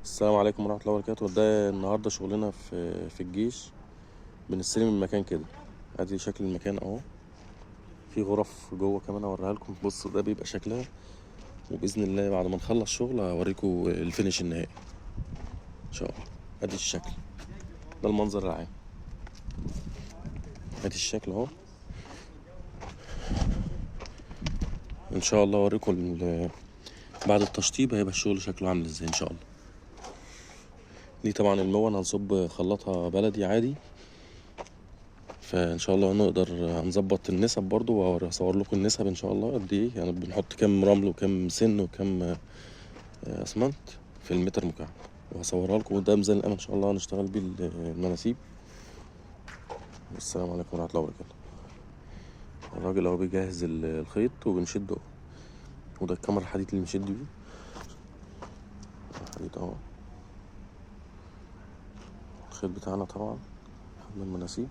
السلام عليكم ورحمة الله وبركاته. ده النهاردة شغلنا في الجيش. بنستلم المكان كده، ادي شكل المكان اهو. في غرف جوه كمان اوريها لكم. بصوا ده بيبقى شكلها، وباذن الله بعد ما نخلص شغل هوريكم ال finish النهائي ان شاء الله. ادي الشكل، ده المنظر العام، ادي الشكل اهو. ان شاء الله اوريكم بعد التشطيب هيبقى الشغل شكله عامل ازاي ان شاء الله. دي طبعا المون هنصب خلاطها بلدي عادي، فان شاء الله نقدر هنظبط النسب برضو، وهصور لكم النسب ان شاء الله قد ايه، يعني بنحط كام رمل وكام سن وكام اسمنت في المتر مكعب، وهصورها لكم. وده ميزان الامل ان شاء الله هنشتغل بيه المناسيب. والسلام عليكم ورحمة الله وبركاته. الراجل اهو بيجهز الخيط وبنشده، وده الكاميرا الحديد اللي بنشد بيه الحديد اهو. الخيط بتاعنا طبعا من المناسيب.